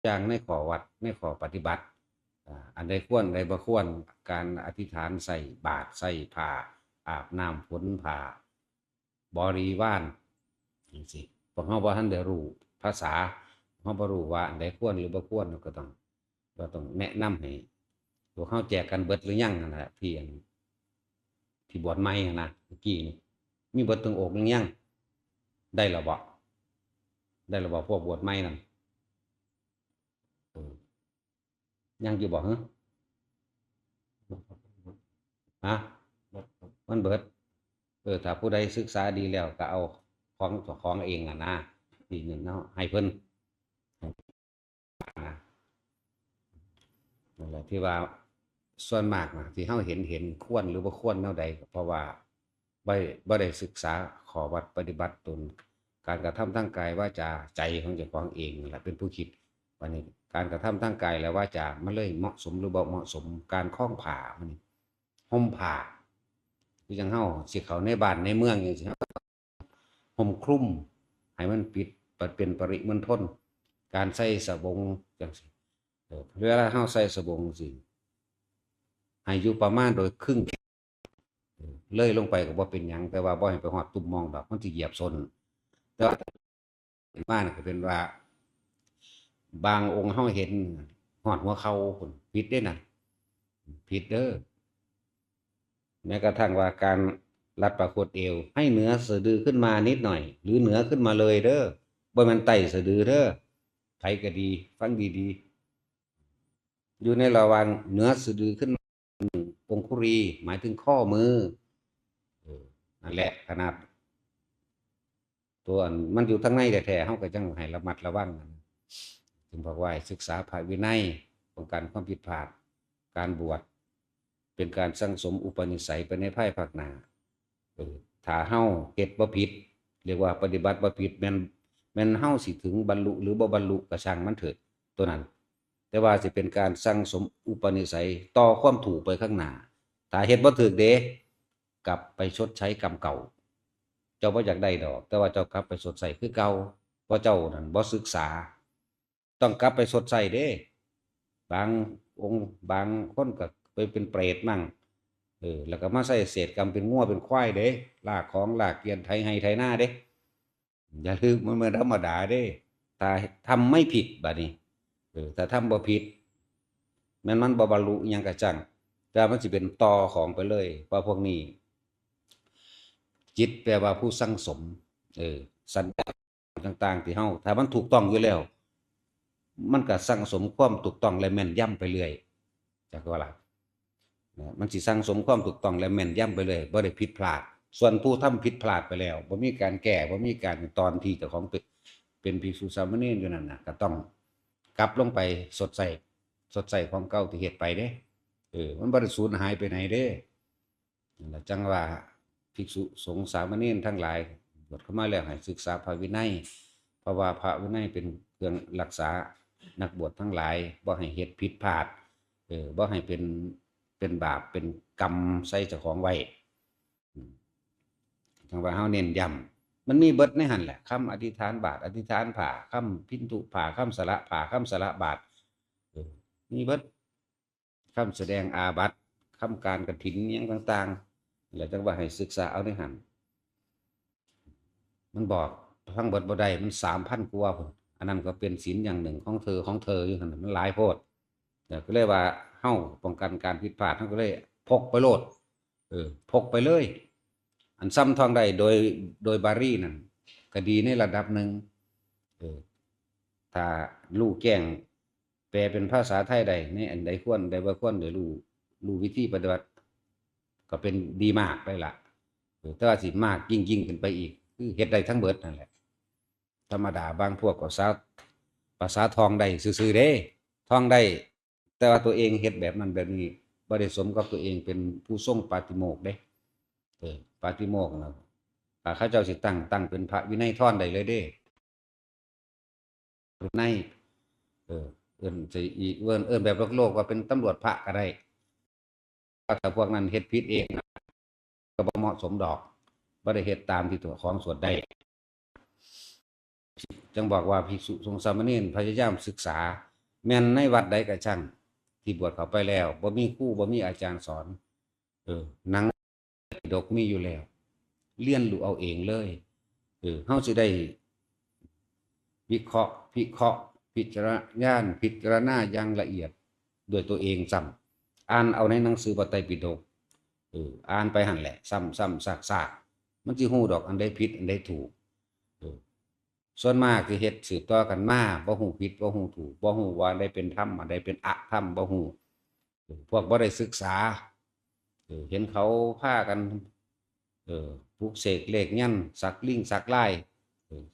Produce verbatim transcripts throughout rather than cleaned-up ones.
อย่างในข้อวัด ในข้อปฏิบัติ อ่า อันใดควร อันใดบ่ควร การอธิษฐานใส่บาตร ใส่ผ้า อาบน้ำฝนผ้า บริวารจั่งซี้ พวกเฮาบ่ทันได้รู้ภาษา เฮาบ่รู้ว่าอันใดควรหรือบ่ควร เราก็ต้อง ก็ต้องแนะนำให้พวกเฮาแจกกันเบิดหรือยังนั่นแหละ ที่อัน ที่บวชใหม่หั่นนะ เมื่อกี้นี่ มีเบิดถึงอกหรือยัง ได้แล้วบ่ ได้แล้วบ่ พวกบวชใหม่นั่น เออ ยังอยู่บ่ ฮะ ฮะ มันเบิด เออ ถ้าผู้ใดศึกษาดีแล้วก็เอาของเจ้าของเองอะนะ ที่เงินเนาะ ให้เพิ่นนะ นั่นแหละที่ว่าส่วนมากนะ ที่เฮาเห็น เห็นควรหรือบ่ควรแนวใด ก็เพราะว่าบ่ บ่ได้ศึกษาข้อวัดปฏิบัติตน การกระทำทางกาย วาจา ใจของเจ้าของเองนั่นแหละเป็นผู้คิด บัดนี้การกระทำทางกายและวาจา มันเลยเหมาะสมหรือบ่เหมาะสม การคล้องผ้า มันนี่ ห่มผ้า คือจั่งเฮาสิเข้าในบ้านในเมืองจั่งซี้ ห่มคลุม ให้มันปิด เป็นปริมณฑล การใส่สบงจั่งซี้ เออ เวลาเฮาใส่สบงจั่งซี้ ให้อยู่ประมาณโดยครึ่งแขน เออ เลยลงไปก็บ่เป็นหยัง แต่ว่าบ่ให้ไปฮอดตุ่มม่องดอก มันสิเหยียบส้น แต่ว่ามานี่ก็เป็นว่า บางองค์เฮาเห็นฮอดหัวเข่าพุ้น ผิดเด้นะ ผิดเด้อ แม้กระทั่งว่าการรัดประคตเอว ให้เหนือสะดือขึ้นมานิดหน่อย หรือเหนือขึ้นมาเลยเด้อ บ่แม่นไต่สะดือเด้อ ไผก็ดี ฟังดีๆ อยู่ในระหว่างเหนือสะดือขึ้นมา องคุลี หมายถึงข้อมือ เออ นั่นแหละ ขนาด ตัวอันมันอยู่ทางในแท้ๆ เฮาก็จั่งให้ระมัดระวัง จึงบอกว่าให้ศึกษาพระวินัย ป้องกันความผิดพลาด การบวชเป็นการสั่งสมอุปนิสัยไปในภายภาคหน้า เออ ถ้าเฮาเฮ็ดบ่ผิด เรียกว่าปฏิบัติบ่ผิด แม่น แม่นเฮาสิถึงบรรลุหรือบ่บรรลุก็ช่างมันเถอะ ตัวนั้น แต่ว่าสิเป็นการสั่งสมอุปนิสัยต่อความถูกไปข้างหน้า ถ้าเฮ็ดบ่ถูกเด้ กลับไปชดใช้กรรมเก่า เจ้าบ่อยากได้ดอก แต่ว่าเจ้ากลับไปชดใช้คือเก่า เพราะเจ้านั่นบ่ศึกษา ต้องกลับไปชดใช้เด้ บางองค์ บางคนก็ไปเป็นเปรตมั่ง เออ แล้วก็มาใช้เศษกรรมเป็นงัวเป็นควายเด้ ลากของลากเกวียนไถไฮ่ไถนาเด้ อย่าลืมมันบ่ธรรมดาเด้ ถ้าทำไม่ผิดบัดนี้ เออ ถ้าทำบ่ผิด แม่นมันบ่บรรลุอิหยังก็ช่าง แต่มันสิเป็นต่อของไปเลย เพราะพวกนี้ จิตแปลว่าผู้สั่งสม เออ สัญญาต่างๆ ที่เฮา ถ้ามันถูกต้องอยู่แล้ว มันก็สั่งสมความถูกต้องและแม่นยำไปเรื่อย จักว่าล่ะ นะ มันสิสั่งสมความถูกต้องและแม่นยำไปเลย บ่ได้ผิดพลาด ส่วนผู้ทำผิดพลาดไปแล้ว บ่มีการแก้ บ่มีการ ตอนที่เจ้าของเป็น เป็นภิกษุสามเณรอยู่นั่นน่ะ ก็ต้องกลับลงไปชดใช้ ชดใช้ของเก่าที่เฮ็ดไปเด้ เออ มันบ่ได้สูญหายไปไหนเด้ นั่นล่ะ จั่งว่าภิกษุสงฆ์สามเณรทั้งหลาย บวชเข้ามาแล้วให้ศึกษาพระวินัย เพราะว่าพระวินัยเป็นเครื่องรักษานักบวชทั้งหลาย บ่ให้เฮ็ดผิดพลาด เออ บ่ให้เป็น เป็นบาป เป็นกรรมใส่เจ้าของไว้ อืม จั่งว่าเฮาเน้นย้ำ มันมีเบิดในหั่นแหละ คำอธิษฐานบาตร อธิษฐานผ้า คำพินทุผ้า คำสละผ้า คำสละบาตร เออ มีเบิด คำแสดงอาบัติ คำการกฐิน อิหยังต่างๆ แล้วจั่งว่าให้ศึกษาเอาในหั่น มันบอกทั้งเบิดบ่ได้ มันสามพันกว่าพุ้น อันนั้นก็เป็นศีลอย่างหนึ่งของเธอ ของเธออยู่หั่นน่ะ มันหลายโพด เออ ก็เลยว่าเฮาป้องกันการผิดพลาด เฮาก็เลยพกไปโลด เออ พกไปเลย อันซ่ำท่องได้โดย โดยบาลีนั่น ก็ดีในระดับหนึ่ง เออ ถ้าฮู้แจ้ง แปลเป็นภาษาไทยได้ ในอันใดควร อันใดบ่ควร ได้ฮู้ ฮู้วิธีปฏิบัติ ก็เป็นดีมากเลยล่ะ เออ แต่ว่าสิมากยิ่งๆ ขึ้นไปอีก คือเฮ็ดได้ทั้งเบิดนั่นแหละ ธรรมดาบางพวกก็ภาษา ภาษาท่องได้ซื่อๆ เด้ ท่องได้ แต่ว่าตัวเองเฮ็ดแบบนั้นแบบนี้ บ่ได้สมกับตัวเองเป็นผู้ทรงปาฏิโมกข์เด้ เออ ปาฏิโมกข์นะ ถ้าเขาเจ้าสิตั้ง ตั้งเป็นพระวินัยธรได้เลยเด้ วินัย เออ เอิ้นจะอีก เอิ้น เอิ้นแบบโลกๆ ว่าเป็นตำรวจพระก็ได้ ถ้าพวกนั้นเฮ็ดผิดเองนะ ก็บ่เหมาะสมดอก บ่ได้เฮ็ดตามที่ตัวของสวดได้ จั่งบอกว่าภิกษุสงฆ์สามเณรพยายามศึกษา แม่นในวัดใดก็ช่าง ที่บวชเข้าไปแล้ว บ่มีครู บ่มีอาจารย์สอน เออ หนังปิฎกมีอยู่แล้ว เรียนรู้เอาเองเลย เออ เฮาสิได้ วิเคราะห์ พิเคราะห์ พิจารณา พิจารณาอย่างละเอียดด้วยตัวเองซ้ำ อ่านเอาในหนังสือพระไตรปิฎก เออ อ่านไปหั่นแหละ ซ้ำๆ ซากๆ มันสิฮู้ดอก อันใดผิด อันใดถูก เออ ส่วนมากที่เฮ็ดสืบต่อกันมา บ่ฮู้ผิด บ่ฮู้ถูก บ่ฮู้ว่าอันใดเป็นธรรม อันใดเป็นอธรรม บ่ฮู้ เออ พวกบ่ได้ศึกษา เออ เห็นเขาพากัน เออ ปลุกเสกเลขยันต์ สักลิงสักลาย เออ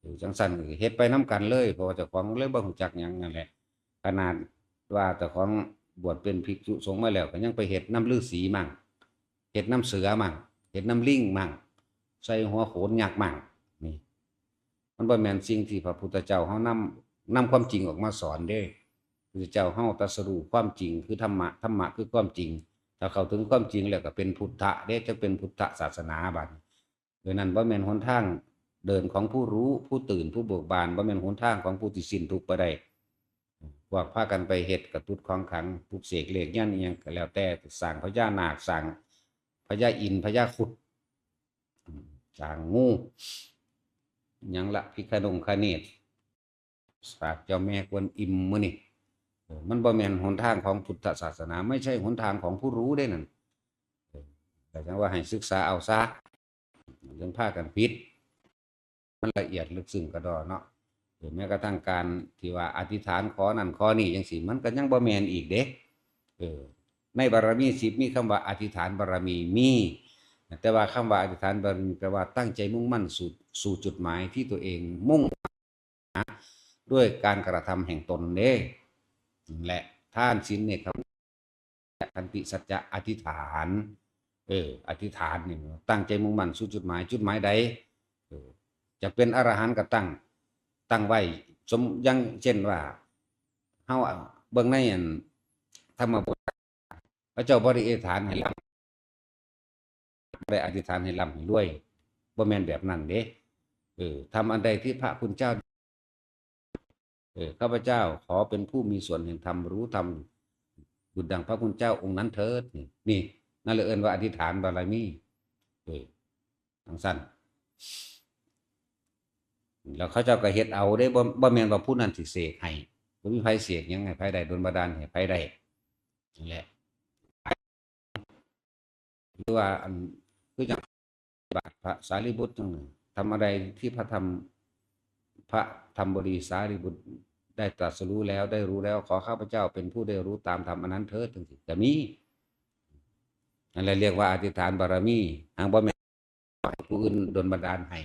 เออ จั่งซั้นเฮ็ดไปนำกันเลย เพราะว่าเจ้าของเลยบ่ฮู้จักหยังนั่นแหละ ขนาดว่าเจ้าของบวชเป็นภิกษุสงฆ์มาแล้ว ก็ยังไปเฮ็ดนำฤๅษีมั่ง เฮ็ดนำเสือมั่ง เฮ็ดนำลิงมั่ง ใส่หัวโขนยักษ์มั่ง นี่ มันบ่แม่นสิ่งที่พระพุทธเจ้าเฮานำ นำความจริงออกมาสอนเด้ พระพุทธเจ้าเฮาตรัสรู้ความจริงคือธรรมะ ธรรมะคือความจริง ถ้าเข้าถึงความจริงแล้วก็เป็นพุทธะเด้ จักเป็นพุทธศาสนาบัดนี้ เออ นั่นบ่แม่นหนทางเดินของผู้รู้ ผู้ตื่น ผู้เบิกบาน บ่แม่นหนทางของผู้ที่สิ้นทุกข์ไปได้ พวกพากันไปเฮ็ดกระตุดของขลัง ปลุกเสกเลขยันต์อิหยังก็แล้วแต่ สร้างพญานาค สร้างพญาอินทร์ พญาครุฑ อืม สร้างงู หยังละ พิฆนงคเนศ สร้างเจ้าแม่กวนอิมมื้อนี่ เออ มันบ่แม่นหนทางของพุทธศาสนา ไม่ใช่หนทางของผู้รู้เด้นั่น เออ แต่จั่งว่าให้ศึกษาเอาซะ จั่งพากันผิด มันละเอียดลึกซึ้งกะด้อเนาะ เออ แม้กระทั่งการที่ว่าอธิษฐานขอนั่นขอนี่จั่งซี้ มันก็ยังบ่แม่นอีกเด้ เออ ในบารมีสิบมีคำว่าอธิษฐานบารมี มี แต่ว่าคำว่าอธิษฐานบารมีแปลว่าตั้งใจมุ่งมั่นสู่ สู่จุดหมายที่ตัวเองมุ่งหาด้วยการกระทำแห่งตนเด้ นั่นแหละ ทาน ศีล เนกขมมะ ขันติ สัจจะ อธิษฐาน เออ อธิษฐานนี่ ตั้งใจมุ่งมั่นสู่จุดหมาย จุดหมายใด เออ จะเป็นอรหันต์ก็ตั้ง ตั้งไว้ สม อย่างเช่นว่า เฮาเบิ่งในอันธรรมบท พระเจ้าบ่ได้อธิษฐานให้ร่ำ บ่ได้อธิษฐานให้ร่ำให้รวย บ่แม่นแบบนั้นเด้ เออ ทำอันใดที่พระคุณเจ้า เออ ข้าพเจ้าขอเป็นผู้มีส่วนแห่งธรรม รู้ธรรม ดุจดังพระคุณเจ้าองค์นั้นเถิด นี่ นี่ นั่นเลยเอิ้นว่าอธิษฐานบารมี เออ จั่งซั้น แล้วเขาเจ้าก็เฮ็ดเอาเด้ บ่ บ่แม่นว่าผู้นั้นสิเสกให้ บ่มีไผเสกหยังให้ไผได้ ดลบันดาลให้ไผได้ นั่นแหละ หรือว่าอัน คือจั่งบาทพระสารีบุตรจั่งนั้น ทำอะไรที่พระธรรม พระธรรมบดีสารีบุตรได้ตรัสรู้แล้ว ได้รู้แล้ว ขอข้าพเจ้าเป็นผู้ได้รู้ตามธรรมอันนั้นเถิด จั่งซี้ก็มี นั่นแหละเรียกว่าอธิษฐานบารมี หากบ่แม่นผู้อื่นดลบันดาลให้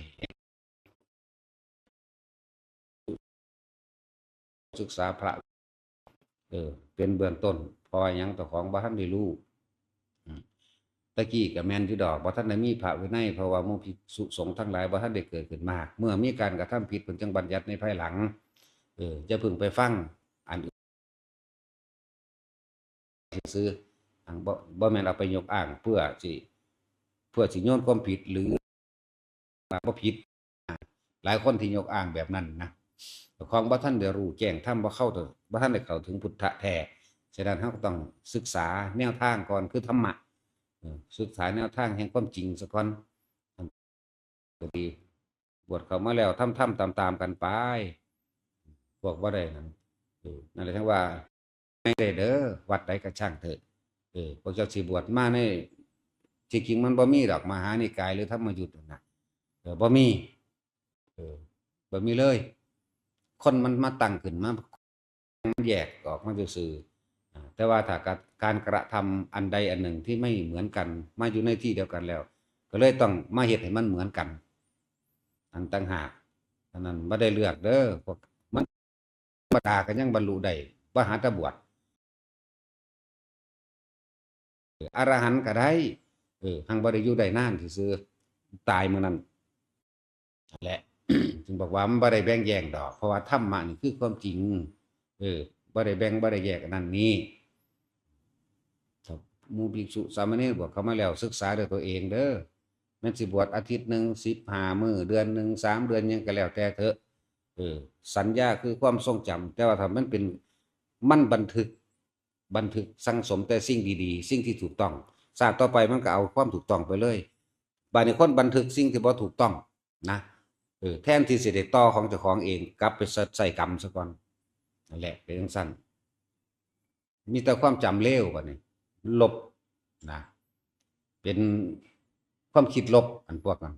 ศึกษาพระ เออ เป็นเบื้องต้น เพราะว่าหยัง เจ้าของบ่ทันได้รู้ อืม ตะกี้ก็แม่นอยู่ดอก บ่ทันได้มีพระวินัย เพราะว่าหมู่ภิกษุสงฆ์ทั้งหลายบ่ทันได้เกิดขึ้นมา เมื่อมีการกระทำผิด เพิ่นจึงบัญญัติในภายหลัง เออ อย่าเพิ่งไปฟังอันอื่น ซื่อๆ อันบ่ บ่แม่นเอาไปยกอ้างเพื่อสิ เพื่อสิโยนความผิดหรือว่าบ่ผิด หลายคนที่ยกอ้างแบบนั้นนะ เจ้าของบ่ทันได้รู้แจ้งธรรม บ่เข้าถึง บ่ทันได้เข้าถึงพุทธะแท้ ฉะนั้นเราก็ต้องศึกษาแนวทางก่อน คือธรรมะ เออ ศึกษาแนวทางแห่งความจริงซะก่อน ก็ดี บวชเข้ามาแล้วทำๆ ตามๆ กันไป พวกบ่ได้นั่น เออ นั่นแหละจั่งว่า ไม่ได้เด้อ วัดใดก็ช่างเถอะ เออ พวกเจ้าสิบวชมาใน ที่จริงมันบ่มีดอก มหานิกายหรือธรรมยุตนั่นน่ะ เออ บ่มี เออ บ่มีเลย คนมันมาตั้งขึ้นมา มันแยกออกมาซื่อๆ อ่า แต่ว่าถ้าการกระทำอันใดอันหนึ่งที่ไม่เหมือนกัน มาอยู่ในที่เดียวกันแล้ว ก็เลยต้องมาเฮ็ดให้มันเหมือนกัน อันต่างหาก อันนั้นบ่ได้เลือกเด้อ พวกมันธรรมดาก็ยังบรรลุได้ บ่หาแต่บวช เออ อรหันต์ก็ได้ เออ หังบ่ได้อยู่ได้นานซื่อๆ ตายมื้อนั้น นั่นแหละ จึงบอกว่ามันบ่ได้แบ่งแยกดอก เพราะว่าธรรมะนี่คือความจริง เออ บ่ได้แบ่งบ่ได้แยกอันนั้นนี่ ถ้าหมู่ภิกษุสามเณรบวชเข้ามาแล้ว ศึกษาด้วยตัวเองเด้อ แม่นสิบวชอาทิตย์หนึ่ง สิบห้ามื้อ เดือนหนึ่ง สามเดือน หยังก็แล้วแต่เถอะ เออ สัญญาคือความทรงจำ แต่ว่าถ้ามันเป็น มันบันทึก บันทึกสั่งสมแต่สิ่งดีๆ สิ่งที่ถูกต้อง ชาติต่อไปมันก็เอาความถูกต้องไปเลย บาดนี้คนบันทึกสิ่งที่บ่ถูกต้องนะ เออ แทนที่สิได้ต่อของเจ้าของเอง กลับไปใส่กรรมซะก่อน นั่นแหละ เป็นจั่งซั้น มีแต่ความจำเลว บาดนี้ ลบนะ เป็นความคิดลบ อันพวกนั้น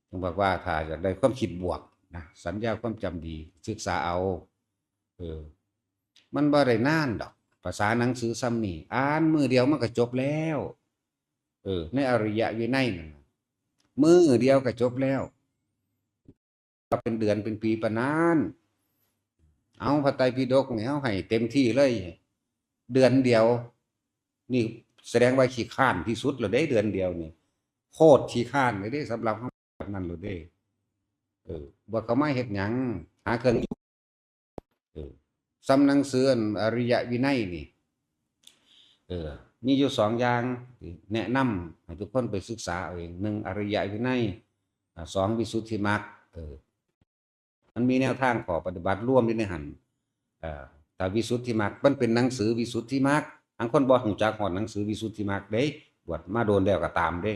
ต้องบอกว่าถ้าอยากได้ความคิดบวกนะ สัญญาความจำดี ศึกษาเอา เออ มันบ่ได้นานดอก ภาษาหนังสือส่ำนี้ อ่านมื้อเดียวมันก็จบแล้ว เออ ในอริยวินัยนั่นน่ะ มื้อเดียวก็จบแล้ว ก็เป็นเดือนเป็นปีปานนั้น เอาพระไตรปิฎกนี่ เอาให้เต็มที่เลย เดือนเดียว นี่แสดงว่าขี้คร้านที่สุดแล้วเด้ เดือนเดียวนี่ โคตรขี้คร้านเลยเด้ สำหรับเฮาแบบนั้นเลยเด้ เออ บวชเข้ามาเฮ็ดหยัง หาเครื่องอยู่ เออ ส่ำหนังสืออันอริยวินัยนี่ เออ มีอยู่สองอย่าง แนะนำให้ทุกคนไปศึกษาเอาเอง หนึ่ง อริยวินัย อ่า สอง วิสุทธิมรรค เออ มันมีแนวทางข้อปฏิบัติรวมอยู่ในหั่น เอ่อ ถ้าวิสุทธิมรรค มันเป็นหนังสือวิสุทธิมรรค บางคนบ่รู้จักฮอดหนังสือวิสุทธิมรรคเด้ บวชมาโดนแล้วก็ตามเด้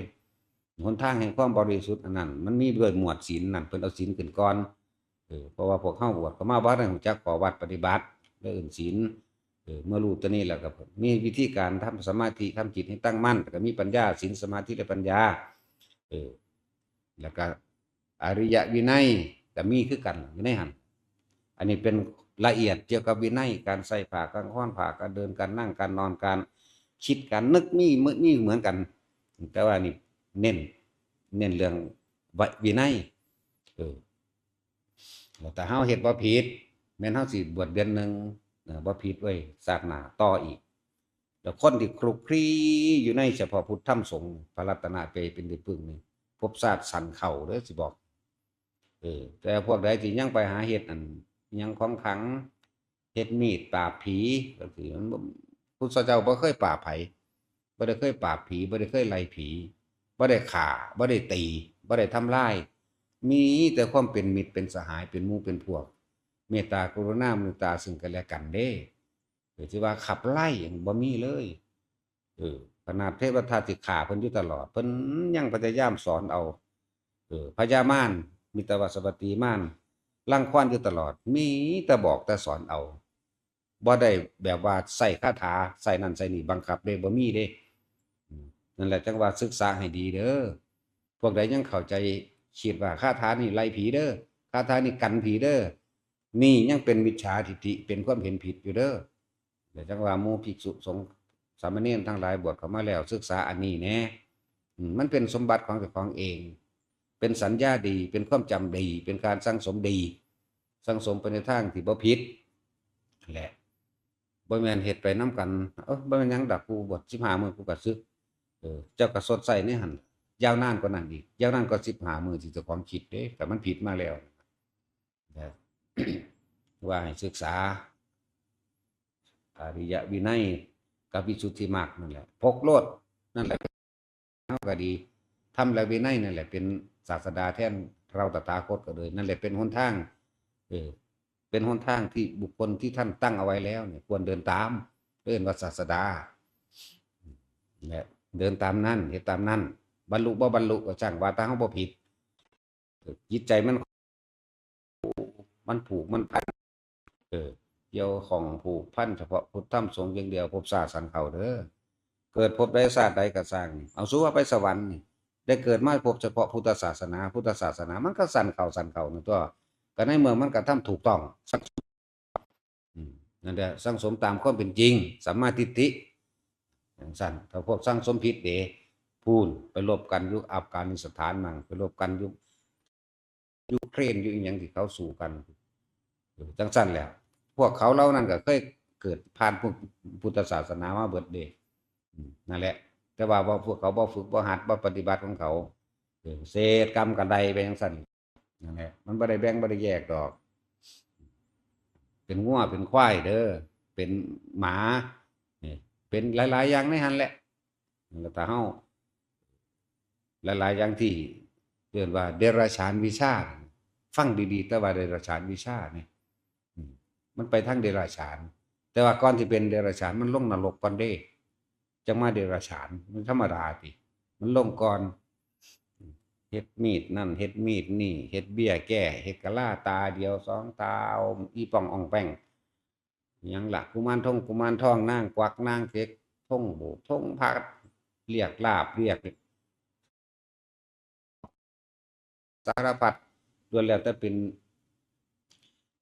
หนทางแห่งความบริสุทธิ์อันนั้น มันมีด้วยหมวดศีลนั่น เพิ่นเอาศีลขึ้นก่อน เออ เพราะว่าพวกเฮาบวชเข้ามาบ่ทันรู้จักข้อวัดปฏิบัติ เลยเอิ้นศีล เออ เมื่อรู้ตัวนี้แล้วก็มีวิธีการทำสมาธิ ทำจิตให้ตั้งมั่น แล้วก็มีปัญญา ศีล สมาธิ และปัญญา เออ แล้วก็อริยวินัยก็มีคือกันอยู่ในหั่น อันนี้เป็นละเอียดเกี่ยวกับวินัย การใส่ผ้า การคล้องผ้า การเดิน การนั่ง การนอน การคิด การนึก มี มีเหมือนกัน แต่ว่านี่เน้น เน้นเรื่องวินัย เออ แล้วถ้าเฮาเฮ็ดบ่ผิด แม่นเฮาสิบวชเดือนหนึ่ง เออ บ่ผิดเว้ย ชาติหน้าต่ออีก แล้วคนที่คลุกคลีอยู่ในเฉพาะพุทธธรรมสงฆ์ พระรัตนตรัยเป็นที่พึ่งนี่ ภพชาติสั้นเข้าเด้อสิบอก เออ แต่พวกใดที่ยังไปหาเฮ็ดอัน หยังของขลัง เฮ็ดมีดปราบผี ก็คือมันบ่ พุทธเจ้าบ่เคยปราบไผ บ่ได้เคยปราบผี บ่ได้เคยไล่ผี บ่ได้ฆ่า บ่ได้ตี บ่ได้ทำลาย มีแต่ความเป็นมิตร เป็นสหาย เป็นหมู่ เป็นพวก เมตตากรุณามุทิตาซึ่งกันและกันเด้ เออ ที่ว่าขับไล่หยังบ่มีเลย เออ ขนาดเทวทัตที่ฆ่าเพิ่นอยู่ตลอด เพิ่นยังพยายามสอนเอา เออ พญามาร มิตรวสวัตตีมาร รังควานอยู่ตลอด มีแต่บอกแต่สอนเอา บ่ได้แบบว่าใช้คาถา ใช้นั่นใช้นี่บังคับเด้ บ่มีเด้ อืม นั่นแหละจั่งว่าศึกษาให้ดีเด้อ พวกใดยังเข้าใจ คิดว่าคาถานี่ไล่ผีเด้อ คาถานี่กันผีเด้อ นี่ยังเป็นมิจฉาทิฏฐิ เป็นความเห็นผิดอยู่เด้อ แล้วจั่งว่าหมู่ภิกษุสงฆ์สามเณรทั้งหลายบวชเข้ามาแล้ว ศึกษาอันนี้แหน่ อืม มันเป็นสมบัติของเจ้าของเอง เป็นสัญญาดี เป็นความจำดี เป็นการสั่งสมดี สั่งสมไปในทางที่บ่ผิด แหละ บ่แม่นเฮ็ดไปนำกัน เอ้อ บ่แม่นหยังดอก กูบวชสิบห้ามื้อกูก็สึก เออ เจ้าก็ชดใช้ในหั่น ยาวนานกว่านั้นอีก ยาวนานกว่าสิบห้ามื้อที่เจ้าของคิดเด้ แต่มันผิดมาแล้ว นะ ว่าให้ศึกษา อริยวินัยกับวิสุทธิมรรคนั่นแหละ พกโลด นั่นแหละ เฮาก็ดี ธรรมและวินัยนั่นแหละเป็นศาสดาแทนเราตถาคตก็เลย นั่นแหละเป็นหนทาง เออ เป็นหนทางที่บุคคลที่ท่านตั้งเอาไว้แล้วเนี่ย ควรเดินตาม เอิ้นว่าศาสดา และเดินตามนั้น เฮ็ดตามนั้น บรรลุบ่บรรลุก็ช่าง ว่าแต่เฮาบ่ผิด จิตใจมัน มันผูกมันพัน เออ เกี่ยวข้องผูกพันเฉพาะพุทธธรรมสงฆ์อย่างเดียว ภพชาติสันเขาเด้อ เกิดภพใดชาติใดก็ช่าง เอาสู้ว่าไปสวรรค์นี่ ได้เกิดมาพบเฉพาะพุทธศาสนา พุทธศาสนา มันก็สันเขาสันเขานั่นตัว ก็ในเมื่อมันกระทำถูกต้อง อืม นั่นแหละ สั่งสมตามความเป็นจริง สัมมาทิฏฐิ จั่งซั้น ถ้าพวกสั่งสมผิดเด้ พู้น ไปรบกันอยู่อัฟกานิสถานมั่ง ไปรบกันอยู่ยูเครน อยู่อิหยังที่เขาสู้กัน เออ จั่งซั้นแหละ พวกเขาเหล่านั้นก็เคยเกิดผ่านพุทธ พุทธศาสนามาเบิดเด้ อืม นั่นแหละ แต่ว่า ว่าพวกเขาบ่ฝึกบ่หัดบ่ปฏิบัติของเขา เออ เศษกรรมกันไดไปจั่งซั้น นั่นแหละ มันบ่ได้แบ่งบ่ได้แยกดอก เป็นงัวเป็นควายเด้อ เป็นหมา นี่ เป็นหลายๆอย่างในหั่นแหละ แล้วถ้าเฮา หลายๆอย่างที่เรียกว่าเดรัจฉานวิชา ฟังดีๆ แต่ว่าเดรัจฉานวิชาเนี่ย อืม มันไปทางเดรัจฉาน แต่ว่าก่อนที่เป็นเดรัจฉานมันลงนรกก่อนเด้ จังมาเดรัจฉาน มันธรรมดาติ มันลงก่อน เฮ็ดมีดนั่น เฮ็ดมีดนี่ เฮ็ดเบี้ยแก้ เฮ็ดกะลาตาเดียวสองตา เอาอีป่องอ่องแป้ง หยังล่ะ กุมารทอง กุมารทอง นางกวัก นางเก็ก ธงโบก ธงพาด เรียกลาบ เรียก สารพัด ล้วนแล้วแต่เป็น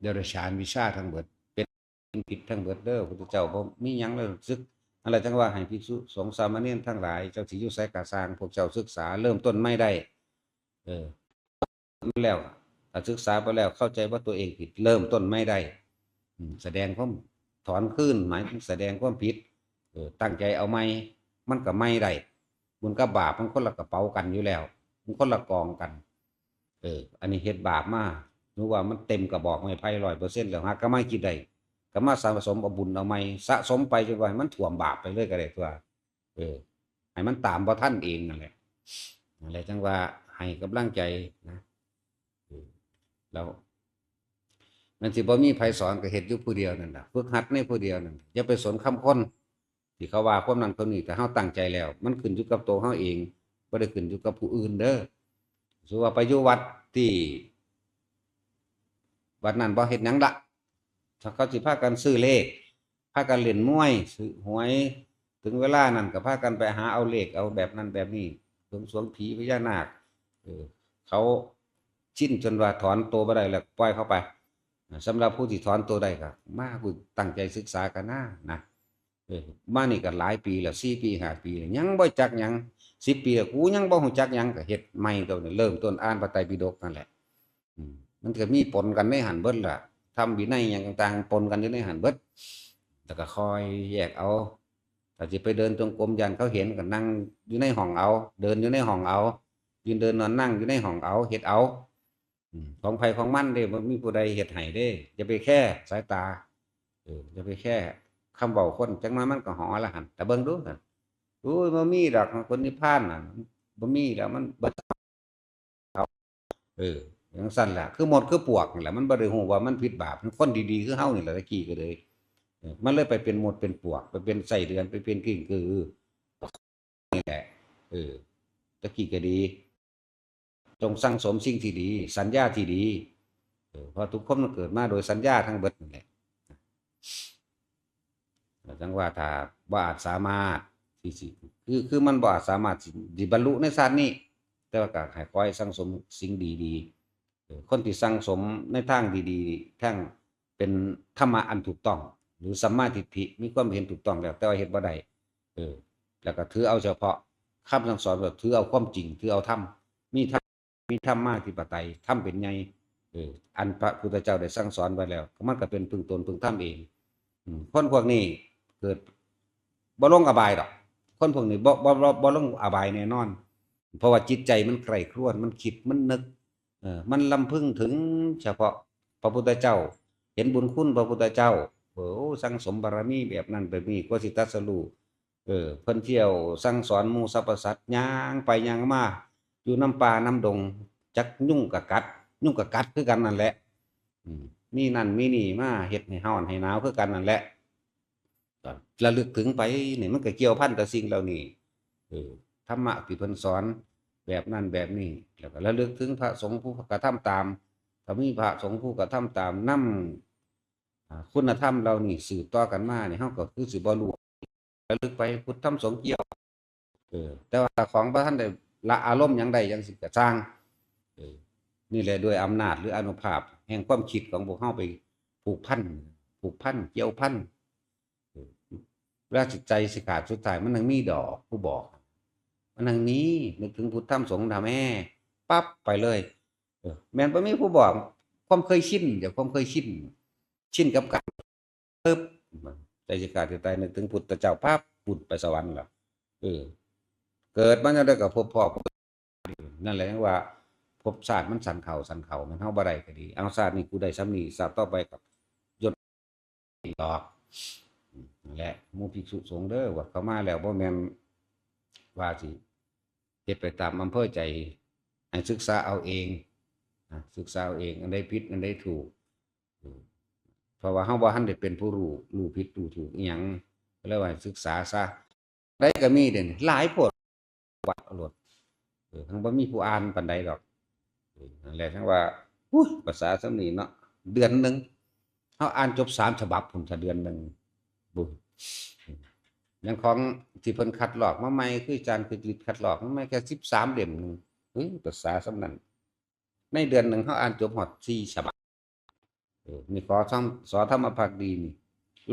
เดรัจฉานวิชาทั้งเบิด เป็นผิดทั้งเบิดเด้อ พุทธเจ้าบ่มีหยังเลย ศึก อะไรจังว่าให้ภิกษุสงฆ์สามเณรทั้งหลาย เจ้าสิอยู่ไสกะซ่าง พวกเจ้าศึกษาเริ่มต้นใหม่ได้ เออ มาแล้ว ถ้าศึกษาไปแล้วเข้าใจว่าตัวเองผิด เริ่มต้นใหม่ได้ อืม แสดงความ ถอนคืน หมายถึงแสดงความผิด เออ ตั้งใจเอาใหม่ มันก็ใหม่ได้ บุญกับบาปมันคนละกระเป๋ากันอยู่แล้ว มันคนละกองกัน เออ อันนี้เฮ็ดบาปมา หรือว่ามันเต็มกระบอกไม้ไผ่ร้อยเปอร์เซ็นต์แล้ว หากก็มาคิดได้ ก็มาสะสมเอาบุญเอาใหม่ สะสมไปจนว่าให้มันท่วมบาปไปเลยก็ได้ตัว เออ ให้มันตามบ่ทันเองนั่นแหละ นั่นแหละจังว่าให้กำลังใจนะ เออ แล้ว มันสิบ่มีไผสอน ก็เฮ็ดอยู่ผู้เดียวนั่นน่ะ ฝึกหัดในผู้เดียวนั่นน่ะ อย่าไปสนคำคน ที่เขาว่าความนั้นความนี้ แต่เฮาตั้งใจแล้ว มันขึ้นอยู่กับตัวเฮาเอง บ่ได้ขึ้นอยู่กับผู้อื่นเด้อ สมมุติว่าไปอยู่วัดที่ วัดนั้นบ่เฮ็ดหยังละ ถ้าเขาสิพากันซื้อเลข พากันเล่นมวย ซื้อหวย ถึงเวลานั้นก็พากันไปหาเอาเลข เอาแบบนั้นแบบนี้ บวงสรวงผีพญานาค เออ เขาชินจนว่าถอนตัวบ่ได้แล้ว ปล่อยเขาไป สำหรับผู้ที่ถอนตัวได้ก็มา ผู้ตั้งใจศึกษากันนะ นะ เออ มานี่ก็หลายปีแล้ว สี่ปี ห้าปีแล้ว ยังบ่จักหยัง สิบปีแล้ว กูยังบ่ฮู้จักหยัง ก็เฮ็ดใหม่ตัวนี้ เริ่มต้นอ่านพระไตรปิฎกนั่นแหละ อืม มันก็มีปนกันในหั่นเบิดล่ะ ธรรมวินัยหยังต่างๆ ปนกันอยู่ในหั่นเบิด แล้วก็ค่อยแยกเอา ถ้าสิไปเดินจงกรม ย่านเขาเห็น ก็นั่งอยู่ในห้องเอา เดินอยู่ในห้องเอา ยืนเดินนอนนั่งอยู่ในห้องเอา เฮ็ดเอา อืม ของไผของมันเด้ บ่มีผู้ใดเฮ็ดให้เด้ อย่าไปแคร์สายตา เออ อย่าไปแคร์คำเว้าคน จักหน่อยมันก็หอละหั่น แต่เบิ่งดูหั่น โอ้ย บ่มีดอก คนนิพพานน่ะ บ่มีแล้ว มันเบิด เออ จั่งซั้นล่ะ คือมดคือปลวกนั่นแหละ มันบ่ได้ฮู้ว่ามันผิดบาป มันคนดีๆ คือเฮานี่แหละ ตะกี้ก็เลย เออ มันเลยไปเป็นมดเป็นปลวก ไปเป็นไส้เดือน ไปเป็นกิ้งกือ นี่แหละ เออ ตะกี้ก็ดี จงสั่งสมสิ่งที่ดี สัญญาที่ดี เออ เพราะทุกคนมันเกิดมาโดยสัญญาทั้งเบิดนั่นแหละ จั่งว่าถ้าบ่อาจสามารถที่สิ คือ คือมันบ่อาจสามารถสิ สิบรรลุในชาตินี้ แต่ว่าก็ให้คอยสั่งสมสิ่งดีๆ เออ คนที่สั่งสมในทางดีๆ ทางเป็นธรรมะอันถูกต้อง หรือสัมมาทิฏฐิ มีความเห็นถูกต้องแล้ว แต่ว่าเฮ็ดบ่ได้ เออ แล้วก็ถือเอาเฉพาะคำสั่งสอน แบบถือเอาความจริง ถือเอาธรรม มีธรรม มีธรรมาธิปไตย ธรรมเป็นใหญ่ เออ อันพระพุทธเจ้าได้สั่งสอนไว้แล้ว มันก็เป็นพึ่งตนพึ่งธรรมเอง อืม คนพวกนี้เกิดบ่ลงอบายดอก คนพวกนี้บ่ บ่ บ่ บ่ลงอบายแน่นอน เพราะว่าจิตใจมันใคร่ครวญ มันคิด มันนึก เออ มันรำพึงถึงเฉพาะพระพุทธเจ้า เห็นบุญคุณพระพุทธเจ้า เออ สั่งสมบารมีแบบนั้นแบบนี้ กว่าสิตรัสรู้ เออ เพิ่นเที่ยวสั่งสอนหมู่สรรพสัตว์ ย่างไปย่างมา อยู่นำป่านำดง จักยุงก็กัด ยุงก็กัดคือกันนั่นแหละ อืม มีนั่นมีนี่มาเฮ็ดให้ร้อนให้หนาวคือกันนั่นแหละ ก็ระลึกถึงไปนี่ มันก็เกี่ยวพันกับสิ่งเหล่านี้ เออ ธรรมะที่เพิ่นสอนแบบนั้นแบบนี้ แล้วก็ระลึกถึงพระสงฆ์ผู้กระทำตาม ถ้ามีพระสงฆ์ผู้กระทำตามนำ อ่า คุณธรรมเหล่านี้สืบต่อกันมานี่ เฮาก็คือสิบ่รู้ ระลึกไปพุทธธรรมสงฆ์เกี่ยว เออ แต่ว่าของบ่ทันได้ละอารมณ์หยังได้จั่งซี้ก็ซ่าง เออ นี่แหละด้วยอำนาจหรืออานุภาพแห่งความคิดของพวกเฮาไปผูกพัน ผูกพัน เกี่ยวพัน เออ เวลาจิตใจสิขาดสุดท้ายมันยังมีดอกผู้บอก มันยังมี นึกถึงพุทธธรรมสงฆ์ธรรมแม่ปั๊บไปเลย เออ แม่นบ่มีผู้บอก ความเคยชิน จากความเคยชิน ชินกับการ ปึ๊บ ใจสิขาดสิตาย นึกถึงพุทธเจ้าปั๊บ ปุดไปสวรรค์แล้ว เออ เกิดมาจั่งใดก็พบพ้อ นั่นแหละยังว่า ภพชาติมันสั้นเข้า สั้นเข้า แม่นเฮาบ่ได้ก็ดี เอาชาตินี้กูได้ส่ำนี้ ชาติต่อไปก็ย่นดอก นั่นแหละ หมู่ภิกษุสงฆ์เด้อ วัดเข้ามาแล้วบ่แม่นว่าสิ เฮ็ดไปตามอำเภอใจ ให้ศึกษาเอาเอง อ่ะ ศึกษาเอาเอง อันใดผิด อันใดถูก อืม เพราะว่าเฮาบ่ทันได้เป็นผู้รู้ รู้ผิดรู้ถูกอิหยัง ก็เลยว่าให้ศึกษาซะ ได้ก็มีเด้ หลายโพด วัดโลด เออ ทั้งบ่มีผู้อ่านปานใดดอก เออ นั่นแหละ ทั้งว่า อุ้ย ภาษาส่ำนี้เนาะ เดือนหนึ่ง เฮาอ่านจบสามฉบับพุ้น ถ้าเดือนหนึ่ง บุ้ย อย่างของที่เพิ่นคัดลอกมาใหม่ คืออาจารย์คือฤทธิ์คัดลอกมาใหม่แค่สิบสามเล่มหนึ่ง เฮ้ย ภาษาส่ำนั้น ในเดือนหนึ่งเฮาอ่านจบฮอดสี่ฉบับ เออ นี่ขอธรรม- สอธรรมภักดีนี่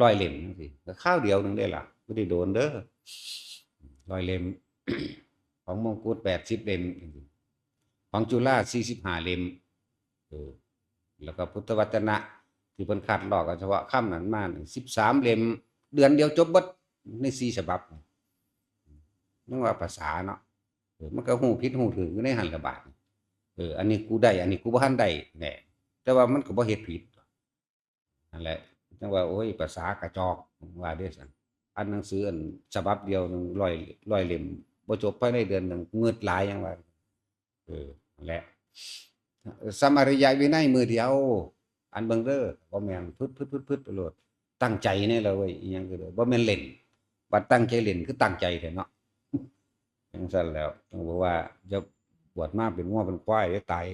ร้อยเล่มจังซี้ ก็คราวเดียวหนึ่งเด้ล่ะ บ่ได้โดนเด้อ ร้อยเล่ม ของมงกุฎแปดสิบเล่ม ของจุฬาสี่สิบห้าเล่ม เออ แล้วก็พุทธวจนะ ที่เพิ่นคัดลอกเอาเฉพาะคำนั้นมานี่ สิบสามเล่ม เดือนเดียวจบเบิดในสี่ฉบับ ยังว่าภาษาเนาะ เออ มันก็ฮู้ผิดฮู้ถูกอยู่ในหั่นละบาดนี่ เออ อันนี้กูได้ อันนี้กูบ่ทันได้แหน่ แต่ว่ามันก็บ่เฮ็ดผิด นั่นแหละ จั่งว่า โอ้ย ภาษากระจอก ว่าเด้ซั่น อันหนังสืออันฉบับเดียวหนึ่งร้อย ร้อยเล่ม บ่จบภายในเดือนหนึ่ง งึดหลาย ยังว่า เออ นั่นแหละ ส่ำอริยวินัยมื้อเดียว อันเบิ่งเด้อ บ่แม่น พึดๆๆๆ ไปโลด ตั้งใจแน่ล่ะเว้ย อิหยังก็ได้ บ่แม่นเล่น บัดตั้งใจเล่นคือตั้งใจแท้เนาะ จั่งซั่นแหล้ว ต้องบอกว่า อย่าบวชมาเป็นงัวเป็นควาย เดี๋ยวตาย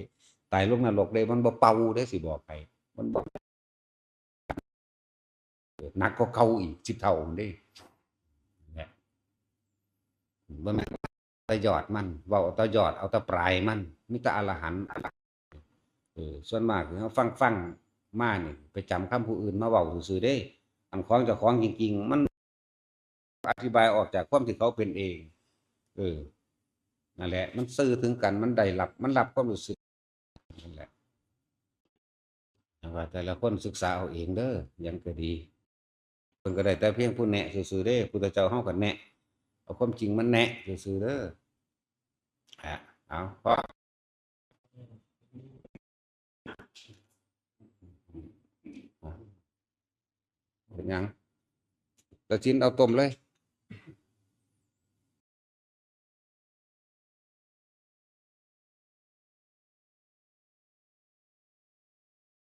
ตายลงนรกเด้ มันบ่เป่าเด้ สิบอกให้ มันบ่ หนักกว่าเก่าอีกสิบเท่าพุ้นเด้ เนี่ย บ่แม่นแต่ยอดมัน เว้าแต่ยอด เอาแต่ปลายมัน มีแต่อรหันต์ เออ ส่วนมากคือเฮาฟังๆมานี่ ไปจำคำผู้อื่นมาเว้าซื่อๆเด้ อันของเจ้าของจริงๆ มันอธิบายออกจากความที่เขาเป็นเอง เออ นั่นแหละ มันสื่อถึงกัน มันได้รับ มันรับความรู้สึก นั่นแหละ แต่ว่าแต่ละคนศึกษาเอาเองเด้อ หยังก็ดี เพิ่นก็ได้แต่เพียงผู้แนะซื่อๆเด้ พุทธเจ้าเฮาก็แนะ เอาความจริงมาแนะซื่อๆเด้อ อ่ะ เอา พอ เป็นหยัง ตาจินเอาต้มเลย